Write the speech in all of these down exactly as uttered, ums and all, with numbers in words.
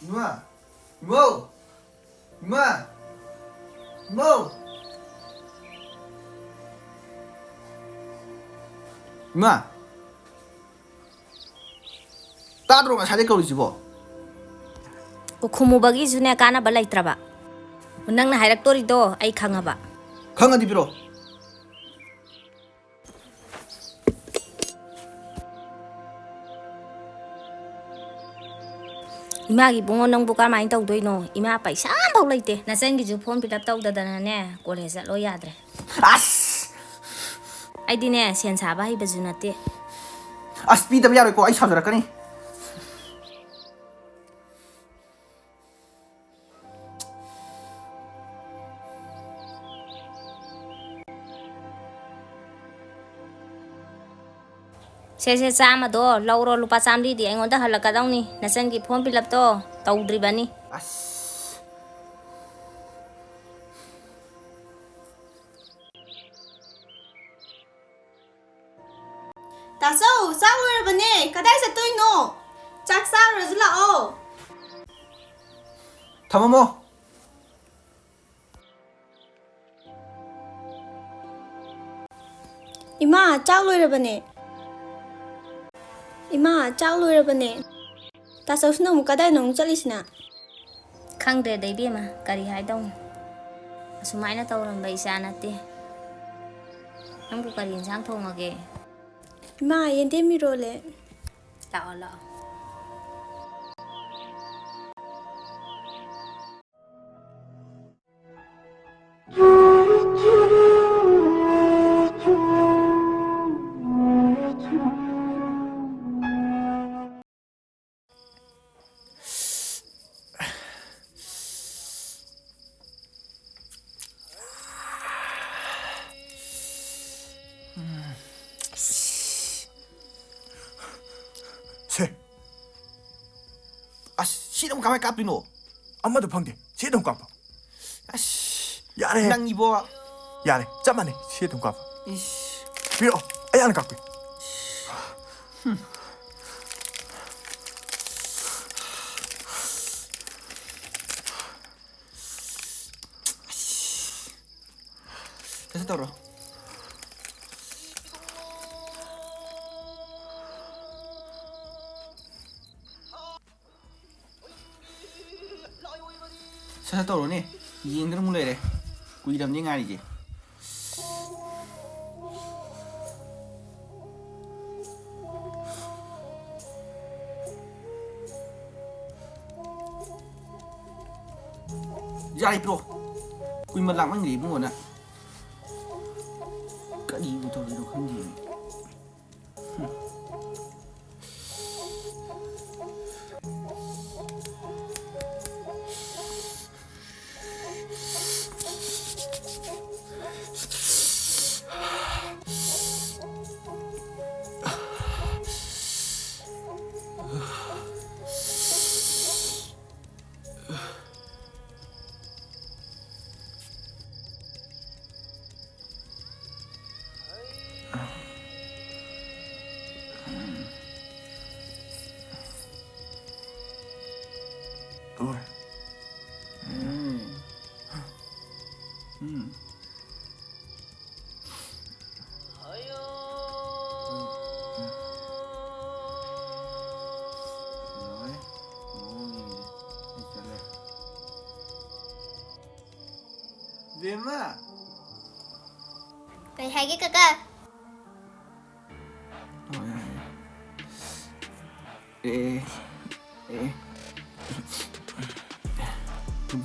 ꯏꯃꯥ! ꯏꯃꯧ! ꯏꯃꯥ! ꯏꯃꯧ! ꯏꯃꯥ! ꯇꯥꯗ꯭ꯔꯣ ꯉꯁꯥꯏꯗꯩ ꯀꯧꯔꯤꯁꯤꯕꯣ? ꯑꯣ, ꯈꯨꯝꯃꯨꯕꯒꯤꯁꯨꯅꯦ ꯀꯥꯟꯅꯕ ꯂꯩꯇ꯭ꯔꯕ꯫ ꯅꯪꯅ ꯍꯥꯏꯔꯛꯇꯣꯔꯤꯗꯣ ꯑꯩ ꯈꯪꯉꯕ꯫ ꯈꯪꯉꯗꯤ ꯄꯤꯔꯛꯑꯣ꯫ ꯏꯃꯥꯒꯤ ꯏꯕꯨꯡꯉꯣ, ꯅꯪꯕꯨ ꯀꯔꯝꯍꯥꯏꯅ ꯇꯧꯗꯣꯏꯅꯣ? ꯏꯃꯥ ꯄꯩꯁꯥ ꯑꯃꯐꯥꯎ ꯂꯩꯇꯦ꯫ ꯅꯆꯟꯒꯤꯁꯨ form fill up ꯇꯧꯗꯗꯅꯅꯦ ꯀꯣꯂꯦꯖ ꯆꯠꯂꯣ ꯌꯥꯗ꯭ꯔꯦ꯫ ꯑꯁ! ꯑꯩꯗꯤꯅꯦ ꯁꯦꯟ ꯁꯥꯕ ꯍꯩꯕꯁꯨ ꯅꯠꯇꯦ꯫ ꯑꯁ, ꯄꯤꯗꯕ ꯌꯥꯔꯣꯏꯀꯣ, ꯑꯩ ꯁꯥꯖꯔꯛꯀꯅꯤ꯫ ꯁꯦ, ꯁꯦ, ꯆꯥꯝꯃꯗꯣ ꯂꯧꯔꯣ, ꯂꯨꯄꯥ ꯆꯥꯝꯃꯔꯤꯗꯤ ꯑꯩꯉꯣꯟꯗ ꯍꯜꯂꯛꯀꯗꯧꯅꯤ, ꯅꯆꯟꯒꯤ form fill up ꯇꯣ ꯇꯧꯗ꯭ꯔꯤꯕꯅꯤ꯫ ꯑꯁ꯫ ꯇꯥꯆꯧ, ꯆꯥꯛ ꯂꯣꯏꯔꯕꯅꯦ, ꯀꯗꯥꯏ ꯆꯠꯇꯣꯏꯅꯣ? ꯆꯥꯛ ꯆꯥꯔꯨꯔꯁꯤ ꯂꯥꯛꯑꯣ꯫ ꯊꯝꯃꯝꯃꯣ꯫ ꯏꯃꯥ, ꯆꯥꯛ ꯂꯣꯏꯔꯕꯅꯦ꯫ ꯏꯃꯥ, ꯆꯥꯛ ꯂꯣꯏꯔꯕꯅꯦ꯫ ꯇꯥꯆꯧꯁꯤꯅ ꯑꯃꯨꯛ ꯀꯗꯥꯏꯅꯣ ꯑꯃꯨꯛ ꯆꯠꯂꯤꯁꯤꯅ? ꯈꯪꯗ꯭ꯔꯦꯗ ꯏꯕꯦꯝꯃ, ꯀꯔꯤ ꯍꯥꯏꯗꯧꯅꯣ? ꯑꯁꯨꯃꯥꯏꯅ ꯇꯧꯔꯝꯕ ꯏꯆꯥ ꯅꯠꯇꯦ꯫ ꯅꯪꯕꯨ ꯀꯔꯤ ꯏꯟꯁꯥꯡ ꯊꯣꯡꯉꯒꯦ? ꯏꯃꯥ, ꯌꯦꯟꯗꯦꯝ ꯏꯔꯣꯜꯂꯦ꯫ ꯂꯥꯛꯑꯣ, ꯂꯥꯛꯑꯣ꯫ ꯁꯦ꯫ ꯑꯁ, ꯁꯤꯗ ꯑꯃꯨꯛ ꯀꯃꯥꯏ ꯀꯥꯞꯇꯣꯏꯅꯣ? ꯑꯃꯗ ꯐꯪꯗꯦ꯫ ꯁꯤꯗ ꯑꯃꯨꯛ ꯀꯥꯞꯄꯣ꯫ ꯑꯁ, ꯌꯥꯔꯦ꯫ ꯅꯪꯒꯤꯕꯣ꯫ ꯌꯥꯔꯦ, ꯆꯞ ꯃꯥꯟꯅꯩ꯫ ꯁꯤꯗ ꯑꯗꯨꯝ ꯀꯥꯞꯄꯣ꯫ ꯏꯁ꯫ ꯄꯤꯔꯛꯑꯣ, ꯑꯩ ꯍꯥꯟꯅ ꯀꯥꯞꯀꯦ꯫ ꯍꯨꯝ꯫ ꯇꯧꯔꯣ꯫ ꯁꯠ ꯁꯠ ꯇꯧꯔꯣꯅꯦ, ꯌꯦꯡꯗꯅ ꯑꯃꯨꯛ ꯂꯩꯔꯦ꯫ ꯀꯨꯏꯔꯕꯅꯦ ꯉꯥꯏꯔꯤꯁꯦ꯫ ꯌꯥꯔꯦ ꯄ꯭ꯔꯣ, ꯀꯨꯏꯃꯟ ꯂꯥꯛꯃꯟꯈ꯭ꯔꯦ ꯏꯕꯨꯡꯉꯣꯅ꯫ ꯀꯔꯤꯕꯨ ꯇꯧꯔꯤꯅꯣ ꯈꯪꯗꯦ꯫ ꯎꯝ꯫ ꯎꯝ꯫ ꯂꯣꯏꯔꯦ꯫ ꯃꯑꯣꯡ ꯌꯦꯡꯁꯦ꯫ ꯑꯩ ꯆꯠꯂꯦ꯫ ꯕꯦꯝꯃ! ꯀꯩ ꯍꯥꯏꯒꯦ ꯀꯀꯥ? ꯑꯦ, ꯑꯦ꯫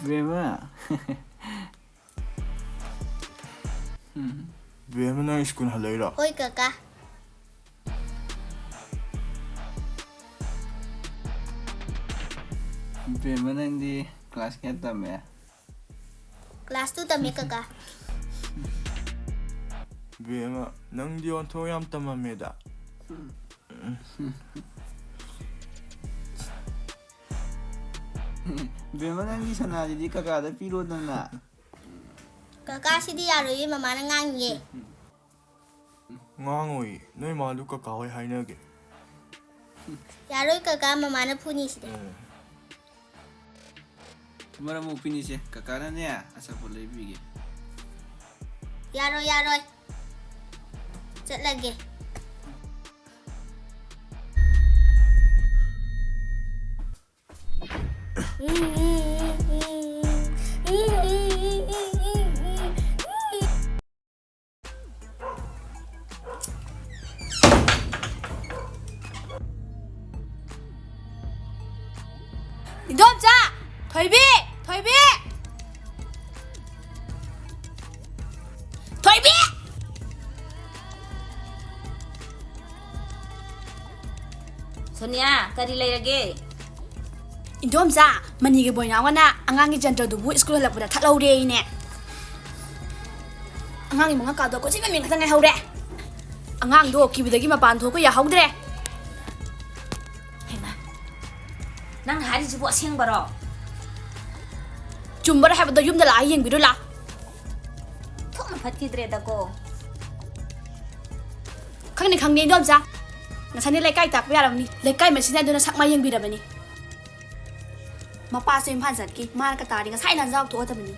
ꯕꯦꯝꯃ꯫ ꯎꯝ꯫ ꯕꯦꯝꯃ, ꯅꯪ ꯁ꯭ꯀꯨꯜ ꯍꯜꯂꯛꯏꯔꯣ? ꯍꯣꯏ ꯀꯀꯥ꯫ ꯕꯦꯝꯃ, ꯅꯪꯗꯤ ꯀ꯭ꯂꯥꯁ ꯀꯌꯥ ꯇꯝꯃꯦ? ꯀ꯭ꯂꯥꯁ ꯇꯨ ꯇꯝꯃꯦ ꯀꯀꯥ꯫ ꯕꯦꯝꯃ, ꯅꯪꯗꯤ ꯑꯣꯟꯊꯣꯛ ꯌꯥꯝ ꯇꯝꯃꯝꯃꯦꯗ꯫ ꯕꯦꯝꯃ, ꯅꯪꯒꯤ ꯁꯅꯥꯁꯤꯗꯤ ꯀꯀꯥꯗ ꯄꯤꯔꯣꯗꯅ꯫ ꯀꯀꯥꯁꯤꯗꯤ ꯌꯥꯔꯣꯏꯌꯦ, ꯃꯃꯥꯅ ꯉꯥꯡꯉꯤꯌꯦ꯫ ꯉꯥꯡꯉꯣꯏ, ꯅꯣꯏ ꯃꯥꯗꯨ ꯀꯀꯥ ꯍꯣꯏ ꯍꯥꯏꯅꯒꯦ꯫ ꯌꯥꯔꯣꯏ ꯀꯀꯥ, ꯃꯃꯥꯅ ꯐꯨꯅꯤ ꯁꯤꯗ꯫ ꯎꯝ꯫ ꯃꯔꯝ ꯃꯣꯛꯄꯤꯅꯤꯁꯦ, ꯀꯀꯥꯅꯅꯦ ꯑꯆꯥꯄꯣꯠ ꯂꯩꯕꯤꯒꯦ꯫ ꯌꯥꯔꯣꯏ, ꯌꯥꯔꯣꯏ꯫ ꯆꯠꯂꯒꯦ꯫ ꯏꯟꯗꯣꯝꯆꯥ! ꯊꯣꯏꯕꯤ! ꯊꯣꯏꯕꯤ! ꯊꯣꯏꯕꯤ! ꯁꯣꯅꯤꯌꯥ, ꯀꯔꯤ ꯂꯩꯔꯒꯦ? ꯏꯟꯗꯣꯝꯆꯥ, ꯃꯅꯤꯒ ꯕꯣꯏꯅꯥꯎꯒꯅ ꯑꯉꯥꯡꯒꯤ ꯖꯟꯇ꯭ꯔꯗꯨꯕꯨ ꯁ꯭ꯀꯨꯜ ꯍꯜꯂꯛꯄꯗ ꯊꯠꯍꯧꯔꯦ ꯏꯅꯦ꯫ ꯑꯉꯥꯡꯒꯤ ꯃꯉꯛꯀꯥꯗꯣ ꯀꯣꯆꯤ ꯃꯃꯤꯡ ꯈꯛꯇ ꯉꯥꯏꯍꯧꯔꯦ꯫ ꯑꯉꯥꯡꯗꯣ ꯀꯤꯕꯗꯒꯤ ꯃꯄꯥꯟ ꯊꯣꯛꯄ ꯌꯥꯍꯧꯗ꯭ꯔꯦ꯫ ꯍꯩꯃꯥ, ꯅꯪ ꯍꯥꯏꯔꯤꯁꯤꯕꯨ ꯑꯁꯦꯡꯕꯔꯣ? ꯆꯨꯝꯕꯔ ꯍꯥꯏꯕꯗꯣ ꯌꯨꯝꯗ ꯂꯥꯛꯑ ꯌꯦꯡꯕꯤꯔꯨ ꯂꯥ꯫ ꯊꯣꯛꯅ ꯐꯠꯈꯤꯗ꯭ꯔꯦꯗꯀꯣ꯫ ꯈꯪꯅꯤ, ꯈꯪꯅꯤ, ꯏꯟꯗꯣꯝꯆꯥ꯫ ꯉꯁꯥꯏꯅ ꯂꯩꯀꯥꯏ ꯇꯥꯛꯄ ꯌꯥꯔꯝꯅꯤ꯫ ꯂꯩꯀꯥꯏ ꯃꯁꯤꯅ ꯑꯗꯨꯅ ꯁꯛ ꯃꯥꯏ ꯌꯦꯡꯕꯤꯔꯕꯅꯤ꯫ ꯃꯄꯥꯁꯨ ꯏꯝꯐꯥꯜ ꯆꯠꯈꯤ꯫ ꯃꯥꯅ ꯀꯇꯥꯔꯤ ꯉꯁꯥꯏ ꯂꯟꯖꯥꯎ ꯊꯣꯛꯑꯗꯕꯅꯤ꯫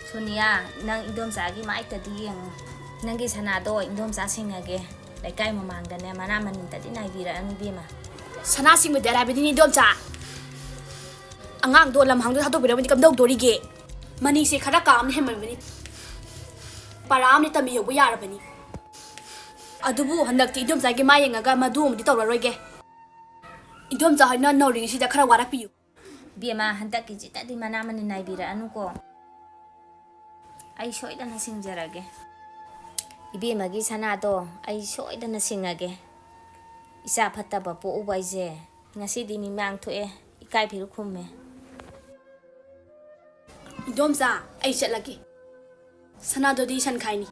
ꯁꯣꯅꯤꯌꯥ, ꯅꯪ ꯏꯟꯗꯣꯝꯆꯥꯒꯤ ꯃꯥꯏꯇꯗꯤ ꯌꯦꯡꯉꯨ꯫ ꯅꯪꯒꯤ ꯁꯅꯥꯗꯣ ꯏꯟꯗꯣꯝꯆꯥ ꯁꯤꯡꯉꯒꯦ꯫ ꯂꯩꯀꯥꯏ ꯃꯃꯥꯡꯗꯅꯦ ꯃꯅꯥ ꯃꯅꯤꯟꯇꯗꯤ ꯅꯥꯏꯕꯤꯔꯛꯑꯅꯨ, ꯏꯕꯦꯝꯃ꯫ ꯁꯅꯥ ꯁꯤꯡꯕꯗꯤ ꯑꯔꯥꯏꯕꯗꯤꯅꯤ, ꯏꯟꯗꯣꯝꯆꯥ꯫ ꯑꯉꯥꯡꯗꯣ ꯂꯝꯍꯥꯡꯗ ꯊꯥꯗꯣꯛꯄꯤꯔꯝꯃꯗꯤ ꯀꯝꯗꯧꯗꯣꯔꯤꯒꯦ? ꯃꯅꯤꯁꯦ ꯈꯔ ꯀꯥ ꯑꯃꯅ ꯍꯦꯟꯃꯟꯕꯅꯤ꯫ ꯄꯔꯥ ꯑꯃꯗꯤ ꯇꯝꯕꯤꯍꯧꯕ ꯌꯥꯔꯕꯅꯤ꯫ ꯑꯗꯨꯕꯨ ꯍꯟꯗꯛꯇꯤ ꯏꯟꯗꯣꯝꯆꯥꯒꯤ ꯃꯥ ꯌꯦꯡꯉꯒ ꯃꯗꯨ ꯑꯃꯗꯤ ꯇꯧꯔꯔꯣꯏꯒꯦ꯫ ꯏꯟꯗꯣꯝꯆꯥ ꯍꯣꯏꯅ ꯅꯧꯔꯤꯉꯩꯁꯤꯗ ꯈꯔ ꯋꯥꯔꯛꯄꯤꯌꯨ꯫ ꯏꯕꯦꯝꯃ, ꯍꯟꯗꯛꯀꯤꯁꯤꯗꯗꯤ ꯃꯅꯥ ꯃꯅꯤꯟ ꯅꯥꯏꯕꯤꯔꯛꯑꯅꯨꯀꯣ꯫ ꯑꯩ ꯁꯣꯏꯗꯅ ꯁꯤꯡꯖꯔꯒꯦ꯫ ꯏꯕꯦꯝꯃꯒꯤ ꯁꯅꯥꯗꯣ ꯑꯩ ꯁꯣꯏꯗꯅ ꯁꯤꯡꯉꯒꯦ꯫ ꯏꯆꯥ ꯐꯠꯇꯕ ꯄꯣꯛꯎꯕ ꯑꯩꯁꯦ ꯉꯁꯤꯗꯤ ꯃꯤꯃꯥꯡ ꯊꯣꯛꯑꯦ, ꯏꯀꯥꯏ ꯐꯤꯔꯨꯛ ꯈꯨꯝꯃꯦ꯫ ꯏꯟꯗꯣꯝꯆꯥ, ꯑꯩ ꯆꯠꯂꯒꯦ꯫ ꯁꯅꯥꯗꯨꯗꯤ ꯁꯟꯈꯥꯏꯅꯤ꯫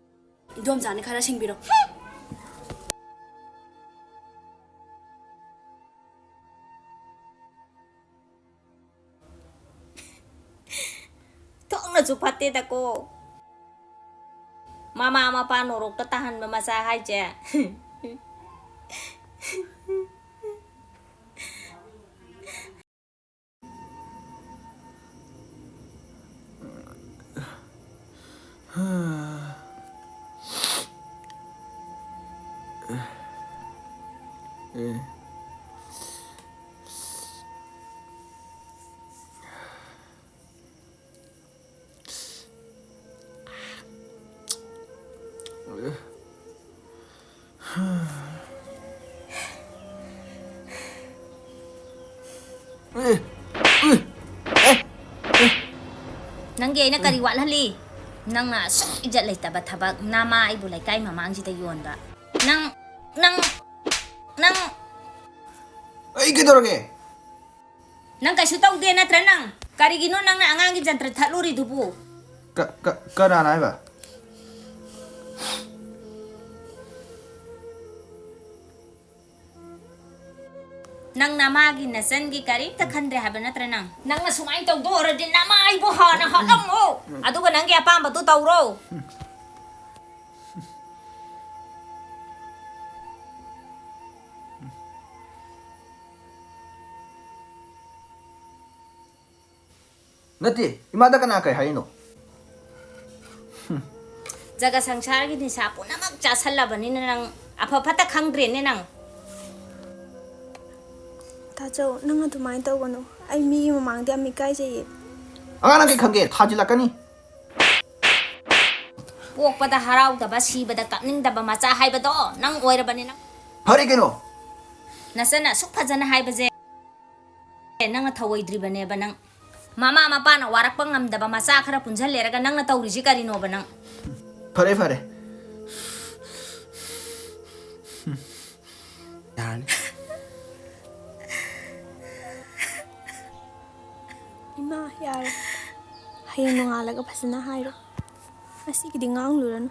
ꯏꯟꯗꯣꯝꯆꯥꯅ ꯈꯔ ꯁꯤꯡꯕꯤꯔꯣ꯫ ꯊꯣꯛꯅꯁꯨ ꯐꯠꯇꯦꯗꯀꯣ꯫ ꯃꯃꯥ ꯃꯄꯥ ꯅꯣꯔꯣꯛꯇ ꯇꯥꯍꯟꯕ ꯃꯆꯥ ꯍꯥꯏꯁꯦ꯫ ꯑꯦ꯫ ꯑꯦ꯫ ꯑꯦ꯫ ꯑꯦ꯫ ꯑꯦ꯫ ꯅꯪꯒꯤ ꯑꯩꯅ ꯀꯔꯤ ꯋꯥꯠꯍꯜꯂꯤ? ꯅꯪꯅ ꯑꯁꯨꯛ ꯏꯖꯠ ꯂꯩꯇꯕ ꯊꯕꯛ, ꯅꯃꯥ ꯑꯩꯕꯨ ꯂꯩꯀꯥꯏ ꯃꯃꯥꯡꯁꯤꯗ ꯌꯣꯟꯕ꯫ ꯅꯪ, ꯅꯪ, ꯅꯪ꯫ ꯑꯩ ꯀꯩꯗꯧꯔꯒꯦ? ꯅꯪ ꯀꯩꯁꯨ ꯇꯧꯗꯦ ꯅꯠꯇ꯭ꯔ ꯅꯪ? ꯀꯔꯤꯒꯤꯅꯣ ꯅꯪꯅ ꯑꯉꯥꯡꯒꯤ ꯖꯟꯇ꯭ꯔ ꯊꯠꯂꯨꯔꯤꯗꯨꯕꯨ? ꯀ-, ꯀ-, ꯀꯅꯥꯅ ꯍꯥꯏꯕ? ꯅꯪ ꯅꯃꯥꯒꯤ ꯅꯆꯟꯒꯤ ꯀꯔꯤꯝꯇ ꯈꯟꯗ꯭ꯔꯦ ꯍꯥꯏꯕ ꯅꯠꯇ꯭ꯔ ꯅꯪ? ꯅꯪꯅ ꯁꯨꯃꯥꯏꯅ ꯇꯧꯗꯣ ꯑꯣꯏꯔꯗꯤ ꯅꯃꯥ ꯑꯩꯕꯨ ꯍꯥꯟꯅ ꯍꯥꯠꯂꯝꯃꯣ꯫ ꯑꯗꯨꯒ ꯅꯪꯒꯤ ꯑꯄꯥꯝꯕꯗꯨ ꯇꯧꯔꯣ꯫ ꯅꯠꯇꯦ, ꯏꯃꯥꯗ ꯀꯅꯥ ꯀꯩ ꯍꯥꯏꯔꯤꯅꯣ? ꯖꯒ ꯁꯪꯁꯥꯔꯒꯤ ꯅꯤꯁꯥ ꯄꯨꯝꯅꯃꯛ ꯆꯥꯁꯜꯂꯕꯅꯤꯅ ꯅꯪ ꯑꯐ ꯐꯠꯇ ꯈꯪꯗ꯭ꯔꯦꯅꯦ ꯅꯪ꯫ ꯇꯥꯆꯧ, ꯅꯪ ꯑꯗꯨꯃꯥꯏꯅ ꯇꯧꯒꯅꯨ꯫ ꯑꯩ ꯃꯤꯒꯤ ꯃꯃꯥꯡꯗ ꯌꯥꯝ ꯏꯀꯥꯏꯖꯩꯌꯦ꯫ ꯑꯉꯥꯡ ꯅꯪ ꯀꯩ ꯈꯪꯒꯦ? ꯊꯥꯖꯤꯜꯂꯛꯀꯅꯤ꯫ ꯄꯣꯛꯄꯗ ꯍꯔꯥꯎꯗꯕ, ꯁꯤꯕꯗ ꯀꯞꯅꯤꯡꯗꯕ ꯃꯆꯥ ꯍꯥꯏꯕꯗꯣ ꯅꯪ ꯑꯣꯏꯔꯕꯅꯤ ꯅꯪ꯫ ꯐꯔꯦ ꯀꯩꯅꯣ? ꯅꯆꯟꯅ ꯑꯁꯨꯛ ꯐꯖꯅ ꯍꯥꯏꯕꯁꯦ ꯅꯪꯅ ꯊꯧꯑꯣꯏꯗ꯭ꯔꯤꯕꯅꯦꯕ ꯅꯪ꯫ ꯃꯃꯥ ꯃꯄꯥꯅ ꯋꯥꯔꯛꯄ ꯉꯝꯗꯕ ꯃꯆꯥ ꯈꯔ ꯄꯨꯟꯁꯤꯜꯂꯦꯔꯒ ꯅꯪꯅ ꯇꯧꯔꯤꯁꯤ ꯀꯔꯤꯅꯣꯕ ꯅꯪ? ꯐꯔꯦ, ꯐꯔꯦ꯫ ꯌꯥꯔꯅꯤ꯫ ꯏꯃꯥ, ꯌꯥꯔꯦ꯫ ꯍꯌꯦꯡ ꯅꯣꯡꯉꯥꯜꯂꯒ ꯐꯖꯅ ꯍꯥꯏꯔꯣ꯫ ꯉꯁꯤꯒꯤꯗꯤ ꯉꯥꯡꯂꯨꯔꯅꯨ꯫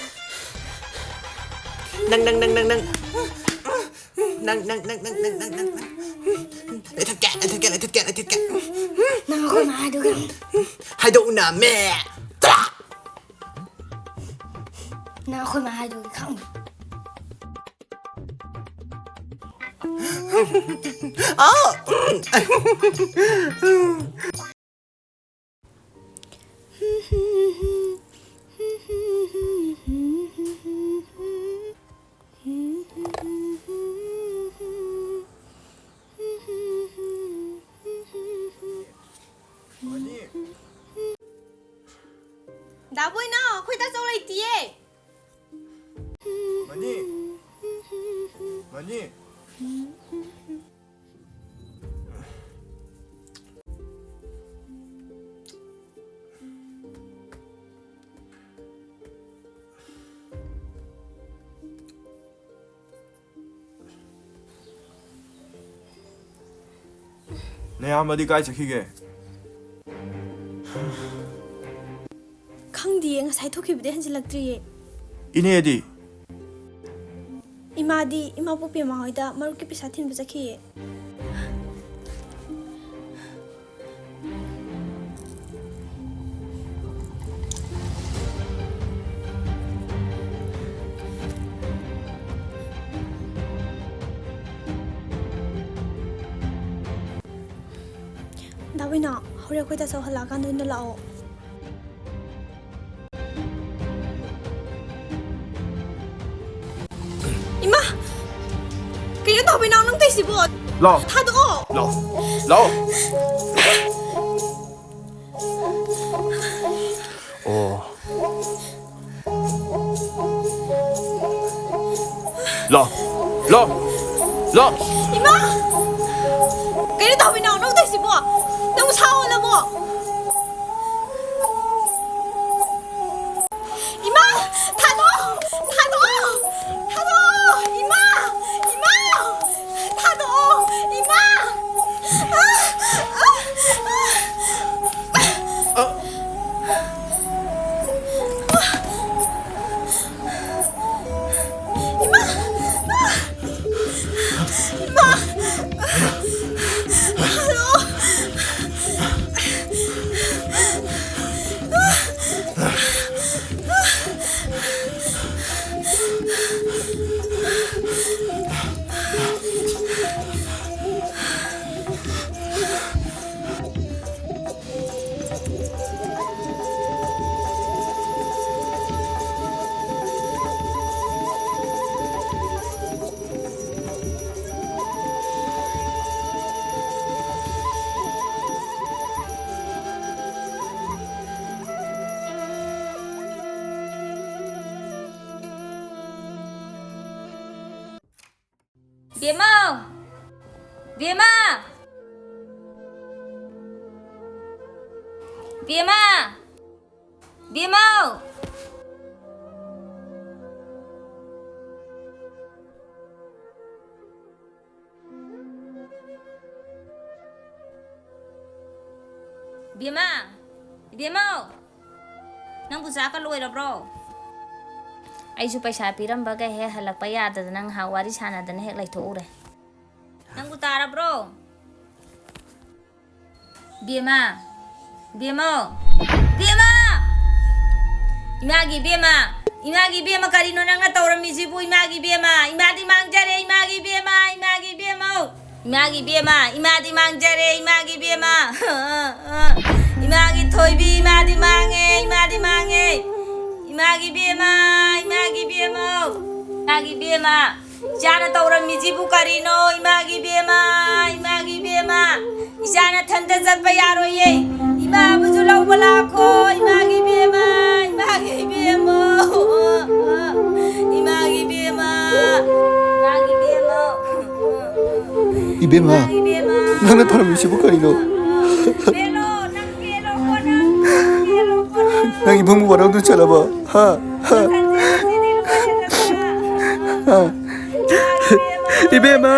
ꯅꯪ, ꯅꯪ, ꯅꯪ, ꯅꯪ, ꯅꯪ꯫ ꯅꯪ, ꯅꯪ, ꯅꯪ꯫ ꯂꯩꯊꯠꯀꯦ, ꯂꯩꯊꯠꯀꯦ, ꯂꯩꯊꯠꯀꯦ, ꯂꯩꯊꯠꯀꯦ꯫ ꯅꯪ ꯑꯩꯈꯣꯏ ꯃꯥ ꯍꯥꯏꯗꯣꯛꯀꯦ꯫ ꯍꯥꯏꯗꯣꯛꯎꯅꯃꯦ꯫ ꯅꯪ ꯑꯩꯈꯣꯏ ꯃꯥ ꯍꯥꯏꯗꯣꯛꯀꯦ ꯈꯪꯅꯤ꯫ ꯑꯥ! ꯗꯥꯕꯣꯏꯅ ꯑꯩꯈꯣꯏ ꯇꯥꯆꯧ ꯂꯩꯇꯤꯌꯦ꯫ ꯃꯅꯤ꯫ ꯃꯅꯤ꯫ ꯅꯌꯥꯝꯕꯗꯤ ꯀꯥꯏ ꯆꯠꯈꯤꯒꯦ? ꯈꯪꯗꯤꯌꯦ, ꯉꯁꯥꯏ ꯊꯣꯛꯈꯤꯕꯗꯩ ꯍꯟꯖꯤꯜꯂꯛꯇ꯭ꯔꯤꯌꯦ꯫ ꯏꯅꯦꯗꯤ? ꯏꯃꯥꯗꯤ ꯏꯃꯥ ꯄꯣꯛꯄꯤ ꯃꯃꯥ ꯍꯣꯏꯗ ꯃꯔꯨꯞꯀꯤ ꯄꯩꯁꯥ ꯊꯤꯟꯕ ꯆꯠꯈꯤꯌꯦ꯫ ꯗꯥ ꯕꯤꯅꯥ, ꯍꯣꯔꯦꯟ ꯑꯩꯈꯣꯏ ꯇꯥꯆꯧ ꯍꯜꯂꯛꯑꯀꯥꯟꯗ ꯑꯣꯏꯅ ꯂꯥꯛꯑꯣ꯫ ꯏꯃꯥ! ꯀꯩꯅꯣ ꯇꯧꯕ ꯏꯅꯥꯎ ꯅꯪ ꯇꯧꯏꯁꯤꯕꯣ? ꯂꯥꯎ꯫ ꯊꯥꯗꯣꯛꯑꯣ꯫ ꯂꯥꯎ꯫ ꯂꯥꯎ꯫ ꯑꯣ꯫ ꯂꯥꯎ꯫ ꯂꯥꯎ꯫ ꯂꯥꯎ꯫ ꯏꯃꯥ! ꯀꯩꯅꯣ ꯇꯧꯕ ꯏꯅꯥꯎ ꯅꯪ ꯇꯧꯏꯁꯤꯕꯣ? ꯅꯪ ꯁꯥꯎ ꯑꯣꯜꯂꯕꯣ? ꯏꯃꯥ! ꯊꯥꯗꯣꯛꯑꯣ! ꯊꯥꯗꯣꯛꯑꯣ! ꯊꯥꯗꯣꯛꯑꯣ! ꯏꯃꯥ! ꯏꯃꯥ! ꯊꯥꯗꯣꯛꯑꯣ! ꯏꯃꯥ! ꯑ! ꯑ! ꯑ! ꯏꯃꯥ! ꯏꯃꯥ! ꯍꯜꯂꯣ! ꯕꯦꯝꯃꯧ! ꯕꯦꯝꯃ! ꯕꯦꯝꯃ! ꯕꯦꯝꯃꯧ! ꯏꯕꯦꯝꯃ! ꯏꯕꯦꯝꯃꯧ! ꯅꯪꯕꯨ ꯆꯥꯛꯀ ꯂꯣꯏꯔꯕ꯭ꯔꯣ? ꯑꯩꯁꯨ ꯄꯩꯁꯥ ꯄꯤꯔꯝꯕꯒ ꯍꯦꯛ ꯍꯜꯂꯛꯄ ꯌꯥꯗꯗꯅ ꯉꯥꯏꯍꯥꯛ ꯋꯥꯔꯤ ꯁꯥꯟꯅꯗꯅ ꯍꯦꯛ ꯂꯩꯊꯣꯛꯎꯔꯦ꯫ ꯅꯪꯕꯨ ꯇꯥꯔꯕ꯭ꯔꯣ? ꯕꯦꯝꯃ! ꯕꯦꯝꯃꯧ! ꯕꯦꯝꯃ! ꯏꯃꯥꯒꯤ ꯕꯦꯝꯃ! ꯏꯃꯥꯒꯤ ꯕꯦꯝꯃ, ꯀꯔꯤꯅꯣ ꯅꯪꯅ ꯇꯧꯔꯝꯃꯤꯁꯤꯕꯨ? ꯏꯃꯥꯒꯤ ꯕꯦꯝꯃ! ꯏꯃꯥꯗꯤ ꯃꯥꯡꯖꯔꯦ, ꯏꯃꯥꯒꯤ ꯕꯦꯝꯃ! ꯏꯃꯥꯒꯤ ꯕꯦꯝꯃꯧ! ꯏꯃꯥꯒꯤ ꯕꯦꯝꯃ! ꯏꯃꯥꯗꯤ ꯃꯥꯡꯖꯔꯦ, ꯏꯃꯥꯒꯤ ꯕꯦꯝꯃ! ꯏꯃꯥꯒꯤ ꯊꯣꯏꯕꯤ, ꯏꯃꯥꯗꯤ ꯃꯥꯡꯉꯦ, ꯏꯃꯥꯗꯤ ꯃꯥꯡꯉꯦ! ꯏꯃꯥꯒꯤ ꯕꯦꯝꯃ! ꯏꯃꯥꯒꯤ ꯕꯦꯝꯃꯧ! ꯏꯃꯥꯒꯤ ꯕꯦꯝꯃ! ꯏꯆꯥꯅ ꯇꯧꯔꯝꯃꯤꯁꯤꯕꯨ ꯀꯔꯤꯅꯣ? ꯏꯃꯥꯒꯤ ꯕꯦꯝꯃ! ꯏꯃꯥꯒꯤ ꯕꯦꯝꯃ! ꯏꯆꯥ ꯅꯊꯟꯇ ꯆꯠꯄ ꯌꯥꯔꯣꯏꯌꯦ꯫ ꯏꯃꯥꯕꯨꯁꯨ ꯂꯧꯕ ꯂꯥꯛꯈꯣ꯫ ꯏꯃꯥꯒꯤ ꯕꯦꯝꯃ! ꯏꯃꯥꯒꯤ ꯕꯦꯝꯃ! ꯏꯃꯥꯒꯤ ꯕꯦꯝꯃ! ꯏꯃꯥꯒꯤ ꯕꯦꯝꯃ! ꯏꯕꯦꯝꯃ, ꯏꯃꯥꯒꯤ ꯕꯦꯝꯃ! ꯅꯪꯅ ꯇꯧꯔꯝꯃꯤꯁꯤꯕꯨ ꯀꯔꯤꯅꯣ? ꯄꯦꯜꯂꯣ, ꯅꯪ ꯄꯦꯜꯂꯣꯀꯣ, ꯅꯪ ꯄꯦꯜꯂꯣꯀꯣ, ꯅꯪ! ꯅꯪ ꯏꯕꯨꯡꯕꯨ ꯋꯥꯔꯧꯗꯨꯅ ꯆꯠꯂꯕꯣ? ꯍꯥ? ꯍꯥ? ꯍꯥ? ꯏꯕꯦꯝꯃ!